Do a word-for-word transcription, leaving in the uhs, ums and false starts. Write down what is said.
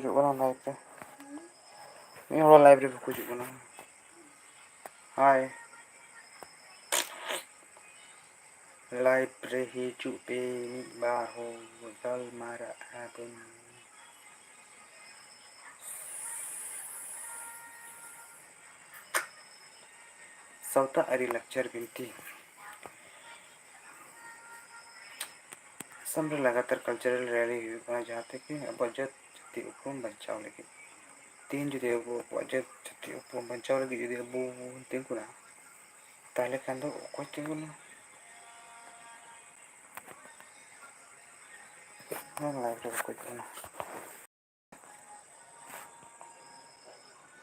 ᱦᱤᱡᱩᱜ ᱠᱟᱱᱟ ᱞᱟᱭᱤᱵᱷ ᱨᱮ᱾ ᱢᱤᱫ ᱦᱚᱲ ᱞᱟᱭᱤᱵᱷ ᱨᱮ ᱵᱟᱠᱚ ᱦᱤᱡᱩᱜ ᱠᱟᱱᱟ᱾ ᱦᱟᱭ᱾ ᱞᱟᱭᱤᱵᱷ ᱨᱮ ᱦᱤᱡᱩᱜ ᱯᱮ, ᱢᱤᱫ ᱵᱟᱨ ᱦᱚᱲ ᱜᱟᱞᱢᱟᱨᱟᱜ ᱟᱵᱚᱱ᱾ ᱥᱟᱶᱛᱟ ᱟᱹᱨᱤ ᱞᱟᱠᱪᱟᱨ ᱵᱤᱱᱛᱤ᱾ ᱟᱥᱟᱢ ᱨᱮ ᱞᱟᱜᱟᱛᱟᱨ ᱠᱟᱞᱪᱟᱨᱟᱞ ᱨᱮᱞᱤ ᱦᱩᱭᱩᱜ ᱠᱟᱱᱟ, ᱡᱟᱦᱟᱸ ᱛᱮ ᱠᱤ ᱟᱵᱚᱣᱟᱜ ᱡᱟᱹᱛ ᱡᱟᱹᱛᱤ ᱩᱯᱨᱩᱢ ᱵᱟᱧᱪᱟᱣ ᱞᱟᱹᱜᱤᱫ᱾ ᱛᱮᱦᱮᱧ ᱡᱩᱫᱤ ᱟᱵᱚ ᱟᱵᱚᱣᱟᱜ ᱡᱟᱹᱛ ᱡᱟᱹᱛᱤ ᱩᱯᱨᱩᱢ ᱵᱟᱧᱪᱟᱣ ᱞᱟᱹᱜᱤᱫ ᱡᱩᱫᱤ ᱟᱵᱚ ᱵᱚᱱ ᱛᱤᱸᱜᱩᱱᱟ, ᱛᱟᱦᱚᱞᱮ ᱠᱷᱟᱱ ᱫᱚ ᱚᱠᱚᱭ ᱛᱤᱸᱜᱩᱱᱟ? ᱦᱮᱸ, ᱞᱟᱭᱤᱵᱷ ᱨᱮ ᱚᱠᱚᱭ ᱛᱤᱸᱜᱩᱱᱟ?